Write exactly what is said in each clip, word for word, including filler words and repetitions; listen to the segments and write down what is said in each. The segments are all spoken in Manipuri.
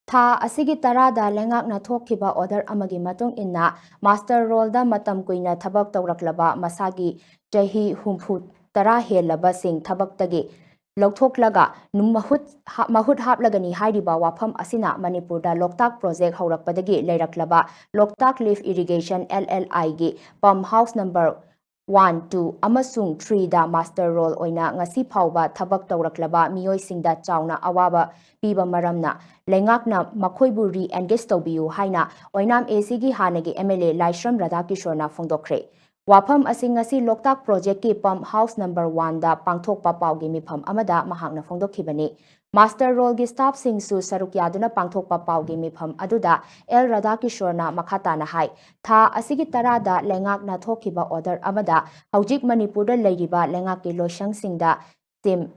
ꯊꯥ ꯑꯁꯤꯒꯤ ꯇꯔꯥꯗ ꯂꯩꯉꯥꯛꯅ ꯊꯣꯛꯈꯤꯕ order ꯑꯃꯒꯤ ꯃꯇꯨꯡ ꯏꯟꯅ master rollꯗ ꯃꯇꯝ ꯀꯨꯏꯅ ꯊꯕꯛ ꯇꯧꯔꯛꯂꯕ ꯃꯁꯥꯒꯤ ꯆꯍꯤ ꯍꯨꯝꯐꯨ ꯇꯔꯥ ꯍꯦꯜꯂꯕꯁꯤꯡ ꯊꯕꯛꯇꯒꯤ ꯂꯧꯊꯣꯛꯂꯒ ꯅꯨ-, ꯃꯍꯨꯠ ꯍꯥ-, ꯃꯍꯨꯠ ꯍꯥꯞꯂꯒꯅꯤ ꯍꯥꯏꯔꯤꯕ ꯋꯥꯐꯝ ꯑꯁꯤꯅ ꯃꯅꯤꯄꯨꯔꯗ ꯂꯣꯛꯇꯥꯛ project ꯍꯧꯔꯛꯄꯗꯒꯤ ꯂꯩꯔꯛꯂꯕ Loktak Lift Irrigation, L L I ꯒꯤ pump house number one, two ꯑꯃꯁꯨꯡ threeꯗ master roll ꯑꯣꯏꯅ ꯉꯁꯤ ꯐꯥꯎꯕ ꯊꯕꯛ ꯇꯧꯔꯛꯂꯕ ꯃꯤꯑꯣꯏꯁꯤꯡꯗ ꯆꯥꯎꯅ ꯑꯋꯥꯕ ꯄꯤꯕ ꯃꯔꯝꯅ ꯂꯩꯉꯥꯛꯅ ꯃꯈꯣꯏꯕꯨ re-engage ꯇꯧꯕꯤꯌꯨ ꯍꯥꯏꯅ ꯑꯣꯏꯅꯥꯝ ACꯒꯤ ꯍꯥꯟꯅꯒꯤ MLA ꯂꯥꯏꯁ꯭ꯔꯝ ꯔꯥꯙꯥꯀꯤꯁꯣꯔꯅ ꯐꯣꯡꯗꯣꯛꯈ꯭ꯔꯦ꯫ ꯋꯥꯐꯝ ꯑꯁꯤ ꯉꯁꯤ ꯂꯣꯛꯇꯥꯛ projectꯀꯤ pump house number oneꯗ ꯄꯥꯡꯊꯣꯛꯄ ꯄꯥꯎꯒꯤ ꯃꯤꯐꯝ ꯑꯃꯗ ꯃꯍꯥꯛꯅ ꯐꯣꯡꯗꯣꯛꯈꯤꯕꯅꯤ꯫ Master rollꯒꯤ staffꯁꯤꯡꯁꯨ ꯁꯔꯨꯛ ꯌꯥꯗꯨꯅ ꯄꯥꯡꯊꯣꯛꯄ ꯄꯥꯎꯒꯤ ꯃꯤꯐꯝ ꯑꯗꯨꯗ L ꯔꯥꯙꯥꯀꯤꯁꯣꯔꯅ ꯃꯈꯥ ꯇꯥꯅ ꯍꯥꯏ, ꯊꯥ ꯑꯁꯤꯒꯤ ꯇꯔꯥꯗ ꯂꯩꯉꯥꯛꯅ ꯊꯣꯛꯈꯤꯕ order ꯑꯃꯗ ꯍꯧꯖꯤꯛ ꯃꯅꯤꯄꯨꯔꯗ ꯂꯩꯔꯤꯕ ꯂꯩꯉꯥꯛꯀꯤ ꯂꯣꯏꯁꯪꯁꯤꯡꯗ team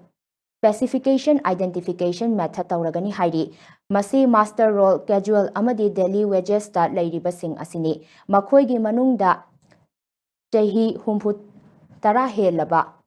specification identification method ꯇꯧꯔꯒꯅꯤ ꯍꯥꯏꯔꯤ꯫ ꯃꯁꯤ master roll, casual ꯑꯃꯗꯤ daily wagesꯇ ꯂꯩꯔꯤꯕꯁꯤꯡ ꯑꯁꯤꯅꯤ꯫ ꯃꯈꯣꯏꯒꯤ ꯃꯅꯨꯡꯗ ꯆꯍꯤ ꯍꯨꯝꯐꯨ ꯇꯔꯥ ꯍꯦꯜꯂꯕ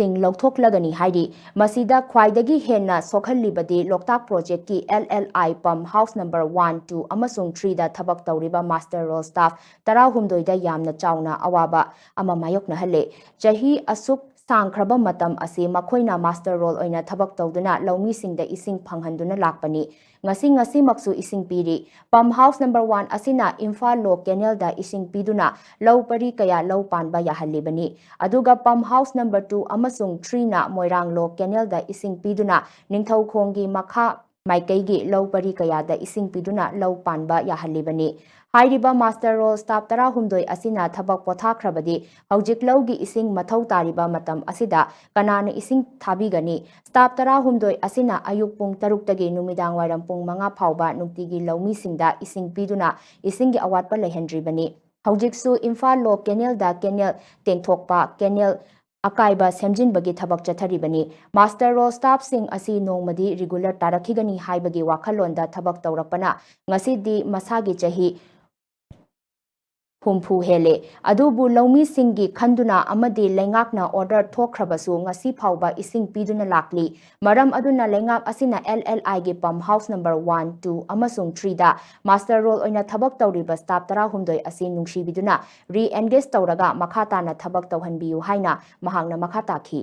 ꯁꯤꯡ ꯂꯧꯊꯣꯛꯂꯒꯅꯤ ꯍꯥꯏꯔꯤ꯫ ꯃꯁꯤꯗ ꯈ꯭ꯋꯥꯏꯗꯒꯤ ꯍꯦꯟꯅ ꯁꯣꯛꯍꯜꯂꯤꯕꯗꯤ ꯂꯣꯛꯇꯥꯛ projectꯀꯤ L L I pump house number one, two ꯑꯃꯁꯨꯡ threeꯗ ꯊꯕꯛ ꯇꯧꯔꯤꯕ master roll staff ꯇꯔꯥꯍꯨꯝꯗꯣꯏꯗ ꯌꯥꯝꯅ ꯆꯥꯎꯅ ꯑꯋꯥꯕ ꯑꯃ ꯃꯥꯌꯣꯛꯅꯍꯜꯂꯦ꯫ ꯆꯍꯤ ꯑꯁꯨꯛ ꯁꯥꯡꯈ꯭ꯔꯕ ꯃꯇꯝ ꯑꯁꯤ ꯃꯈꯣꯏꯅ master roll ꯑꯣꯏꯅ ꯊꯕꯛ ꯇꯧꯗꯨꯅ ꯂꯧꯃꯤꯁꯤꯡꯗ ꯏꯁꯤꯡ ꯐꯪꯍꯟꯗꯨꯅ ꯂꯥꯛꯄꯅꯤ꯫ ꯉꯁꯤ ꯉꯁꯤꯃꯛꯁꯨ ꯏꯁꯤꯡ ꯄꯤꯔꯤ꯫ Pump house number one ꯑꯁꯤꯅ ꯏꯝꯐꯥꯜ ꯂꯣ canalꯗ ꯏꯁꯤꯡ ꯄꯤꯗꯨꯅ ꯂꯧ ꯄꯔꯤ ꯀꯌꯥ ꯂꯧ ꯄꯥꯟꯕ ꯌꯥꯍꯜꯂꯤꯕꯅꯤ꯫ ꯑꯗꯨꯒ pump house number two ꯑꯃꯁꯨꯡ threeꯅ ꯃꯣꯏꯔꯥꯡ ꯂꯣ canalꯗ ꯏꯁꯤꯡ ꯄꯤꯗꯨꯅ ꯅꯤꯡꯊꯧꯈꯣꯡꯒꯤ ꯃꯈꯥ ꯃꯥꯏꯀꯩꯒꯤ ꯂꯧ ꯄꯔꯤ ꯀꯌꯥꯗ ꯏꯁꯤꯡ ꯄꯤꯗꯨꯅ ꯂꯧ ꯄꯥꯟꯕ ꯌꯥꯍꯜꯂꯤꯕꯅꯤ꯫ ꯍꯥꯏꯔꯤꯕ master roll staff ꯇꯔꯥꯍꯨꯝꯗꯣꯏ ꯑꯁꯤꯅ ꯊꯕꯛ ꯄꯣꯊꯥꯈ꯭ꯔꯕꯗꯤ ꯍꯧꯖꯤꯛ ꯂꯧꯒꯤ ꯏꯁꯤꯡ ꯃꯊꯧ ꯇꯥꯔꯤꯕ ꯃꯇꯝ ꯑꯁꯤꯗ ꯀꯅꯥꯅ ꯏꯁꯤꯡ ꯊꯥꯕꯤꯒꯅꯤ? Staff ꯇꯔꯥꯍꯨꯝꯗꯣꯏ ꯑꯁꯤꯅ ꯑꯌꯨꯛ ꯄꯨꯡ ꯇꯔꯨꯛꯇꯒꯤ ꯅꯨꯃꯤꯗꯥꯡ ꯋꯥꯏꯔꯝ ꯄꯨꯡ ꯃꯉꯥ ꯐꯥꯎꯕ ꯅꯨꯡꯇꯤꯒꯤ ꯂꯧꯃꯤꯁꯤꯡꯗ ꯏꯁꯤꯡ ꯄꯤꯗꯨꯅ ꯏꯁꯤꯡꯒꯤ ꯑꯋꯥꯠꯄ ꯂꯩꯍꯟꯗ꯭ꯔꯤꯕꯅꯤ꯫ ꯍꯧꯖꯤꯛꯁꯨ ꯏꯝꯐꯥꯜ ꯂꯣ canalꯗ canal ꯇꯦꯡꯊꯣꯛꯄ, canal ꯑꯀꯥꯏꯕ ꯁꯦꯝꯖꯤꯟꯕꯒꯤ ꯊꯕꯛ ꯆꯠꯊꯔꯤꯕꯅꯤ꯫ Master roll staffꯁꯤꯡ ꯑꯁꯤ ꯅꯣꯡꯃꯗꯤ regular ꯇꯥꯔꯛꯈꯤꯒꯅꯤ ꯍꯥꯏꯕꯒꯤ ꯋꯥꯈꯜꯂꯣꯟꯗ ꯊꯕꯛ ꯇꯧꯔꯛꯄꯅ ꯉꯁꯤꯗꯤ ꯃꯁꯥꯒꯤ ꯆꯍꯤ ꯍꯨꯝꯐꯨ ꯍꯦꯜꯂꯦ꯫ ꯑꯗꯨꯕꯨ ꯂꯧꯃꯤꯁꯤꯡꯒꯤ ꯈꯟꯗꯨꯅ ꯑꯃꯗꯤ ꯂꯩꯉꯥꯛꯅ order ꯊꯣꯛꯈ꯭ꯔꯕꯁꯨ ꯉꯁꯤ ꯐꯥꯎꯕ ꯏꯁꯤꯡ ꯄꯤꯗꯨꯅ ꯂꯥꯛꯂꯤ꯫ ꯃꯔꯝ ꯑꯗꯨꯅ ꯂꯩꯉꯥꯛ ꯑꯁꯤꯅ L L I ꯒꯤ pump house number one, two ꯑꯃꯁꯨꯡ three ꯗ master role ꯑꯣꯏꯅ ꯊꯕꯛ ꯇꯧꯔꯤꯕ staff ꯇꯔꯥꯍꯨꯝꯗꯣꯏ ꯑꯁꯤ ꯅꯨꯡꯁꯤꯕꯤꯗꯨꯅ re-engage ꯇꯧꯔꯒ ꯃꯈꯥ ꯇꯥꯅ ꯊꯕꯛ ꯇꯧꯍꯟꯕꯤꯌꯨ ꯍꯥꯏꯅ ꯃꯍꯥꯛꯅ ꯃꯈꯥ ꯇꯥꯈꯤ꯫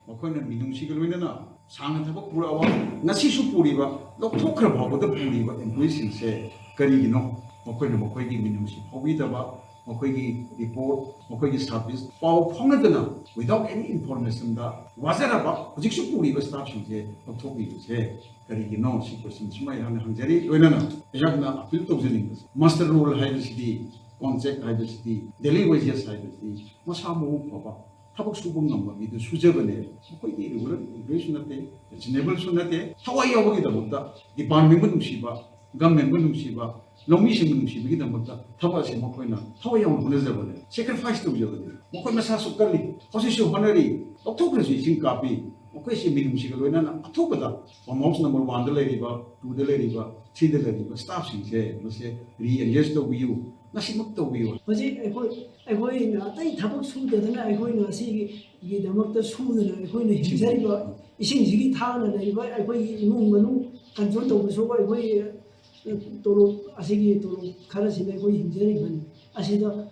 ꯃꯈꯣꯏꯅ ꯃꯤꯅꯨꯡꯁꯤꯒ ꯂꯣꯏꯅꯅ ꯁꯥꯡꯅ ꯊꯕꯛ ꯄꯨꯔꯛꯑꯕ, ꯉꯁꯤꯁꯨ ꯄꯨꯔꯤꯕ, ꯂꯧꯊꯣꯛꯈ꯭ꯔ ꯐꯥꯎꯕꯗ ꯄꯨꯔꯤꯕ employeeꯁꯤꯡꯁꯦ ꯀꯔꯤꯒꯤꯅꯣ? ꯃꯈꯣꯏꯅ ꯃꯈꯣꯏꯒꯤ ꯃꯤꯅꯨꯡꯁꯤ ꯐꯥꯎꯕꯤꯗꯕ, ꯃꯈꯣꯏꯒꯤ report, ꯃꯈꯣꯏꯒꯤ service ꯄꯥꯎ ꯐꯥꯎꯅꯗꯅ without any informationꯗ ꯋꯥꯖꯔꯕ ꯍꯧꯖꯤꯛꯁꯨ ꯄꯨꯔꯤꯕ staffꯁꯤꯡꯁꯦ ꯂꯧꯊꯣꯛꯄꯤꯕꯁꯦ ꯀꯔꯤꯒꯤꯅꯣ? ꯁꯤ questionꯁꯤꯃ ꯑꯩꯍꯥꯛꯅ ꯍꯪꯖꯔꯤ꯫ ꯂꯣꯏꯅꯅ ꯑꯩꯍꯥꯛꯅ appeal ꯇꯧꯖꯅꯤꯡꯕꯁꯦ, master role ꯍꯥꯏꯕꯁꯤꯗꯤ, contract ꯍꯥꯏꯕꯁꯤꯗꯤ, daily wages ꯍꯥꯏꯕꯁꯤꯗꯤ ꯃꯁꯥ ꯃꯎ ꯐꯕ ꯊꯕꯛ ꯁꯨꯕ ꯉꯝꯕ ꯃꯤꯗꯨ ꯁꯨꯖꯕꯅꯦ꯫ ꯃꯈꯣꯏꯗꯤ regular employeeꯁꯨ ꯅꯠꯇꯦ, pensionableꯁꯨ ꯅꯠꯇꯦ꯫ ꯊꯋꯥꯏ ꯌꯥꯎꯕꯒꯤꯗꯃꯛꯇ departmentꯕꯨ ꯅꯨꯡꯁꯤꯕ, governmentꯕꯨ ꯅꯨꯡꯁꯤꯕ, ꯂꯧꯃꯤꯁꯤꯡꯕꯨ ꯅꯨꯡꯁꯤꯕꯒꯤꯗꯃꯛꯇ ꯊꯕꯛ ꯑꯁꯤ ꯃꯈꯣꯏꯅ ꯊꯋꯥꯏ ꯌꯥꯎꯅ ꯍꯣꯠꯅꯖꯕꯅꯦ, sacrifice ꯇꯧꯖꯕꯅꯦ꯫ ꯃꯈꯣꯏ ꯃꯁꯥꯁꯨ ꯀꯜꯂꯤ, ꯍꯧꯖꯤꯛꯁꯨ ꯍꯣꯠꯅꯔꯤ꯫ ꯂꯧꯊꯣꯛꯈ꯭ꯔꯁꯨ ꯏꯁꯤꯡ ꯀꯥꯞꯄꯤ꯫ ꯃꯈꯣꯏꯁꯤ ꯃꯤꯅꯨꯡꯁꯤꯒ ꯂꯣꯏꯅꯅ ꯑꯊꯨꯕꯗ pump house number oneꯗ ꯂꯩꯔꯤꯕ, twoꯗ ꯂꯩꯔꯤꯕ, threeꯗ ꯂꯩꯔꯤꯕ staffꯁꯤꯡꯁꯦ ꯃꯁꯦ re-engage ꯇꯧꯕꯤꯌꯨ, ꯉꯁꯤꯃꯛ ꯇꯧꯕꯤꯌꯨ꯫ ꯍꯧꯖꯤꯛ ꯑꯩꯈꯣꯏ ꯑꯩꯈꯣꯏꯅ ꯑꯇꯩ ꯊꯕꯛ ꯁꯨꯗꯗꯅ ꯑꯩꯈꯣꯏꯅ ꯑꯁꯤꯒꯤꯗꯃꯛꯇ ꯁꯨꯗꯅ ꯑꯩꯈꯣꯏꯅ ꯍꯤꯡꯖꯔꯤꯕ, ꯏꯁꯤꯡꯁꯤꯒꯤ ꯊꯥꯛꯅ ꯂꯩꯔꯤꯕ ꯑꯩꯈꯣꯏꯒꯤ ꯏꯃꯨꯡ ꯃꯅꯨꯡ control ꯇꯧꯕꯁꯨ ꯑꯩꯈꯣꯏ ꯇꯣꯂꯣꯞ, ꯑꯁꯤꯒꯤ ꯇꯣꯂꯣꯞ ꯈꯔꯁꯤꯅ ꯑꯩꯈꯣꯏ ꯍꯤꯡꯖꯔꯤꯕꯅꯤ꯫ ꯑꯁꯤꯗ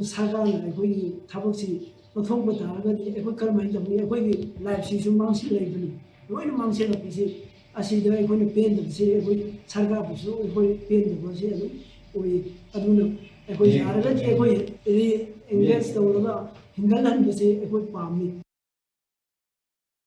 ꯁꯔꯀꯥꯔꯅ ꯑꯩꯈꯣꯏꯒꯤ ꯊꯕꯛꯁꯤ ꯂꯧꯊꯣꯛꯄ ꯇꯥꯔꯒꯗꯤ ꯑꯩꯈꯣꯏ ꯀꯔꯝꯍꯥꯏꯅ ꯇꯧꯅꯤ? ꯑꯩꯈꯣꯏꯒꯤ lifeꯁꯤꯁꯨ ꯃꯥꯡꯁꯤꯜꯂꯛꯏꯕꯅꯤ, ꯂꯣꯏꯅ ꯃꯥꯡꯁꯤꯜꯂꯛꯄꯁꯤ꯫ ꯑꯁꯤꯗ ꯑꯩꯈꯣꯏꯅ ꯄꯦꯟꯗꯕꯁꯤ ꯑꯩꯈꯣꯏ ꯁꯔꯀꯥꯔꯕꯨꯁꯨ ꯑꯩꯈꯣꯏ ꯄꯦꯟꯗꯕꯁꯤ ꯑꯗꯨꯝ ꯑꯣꯏ꯫ ꯑꯗꯨꯅ ꯑꯩꯈꯣꯏ ꯌꯥꯔꯒꯗꯤ ꯑꯩꯈꯣꯏ re-engage ꯇꯧꯔꯒ ꯍꯤꯡꯒꯠꯍꯟꯕꯁꯦ ꯑꯩꯈꯣꯏ ꯄꯥꯝꯃꯤ꯫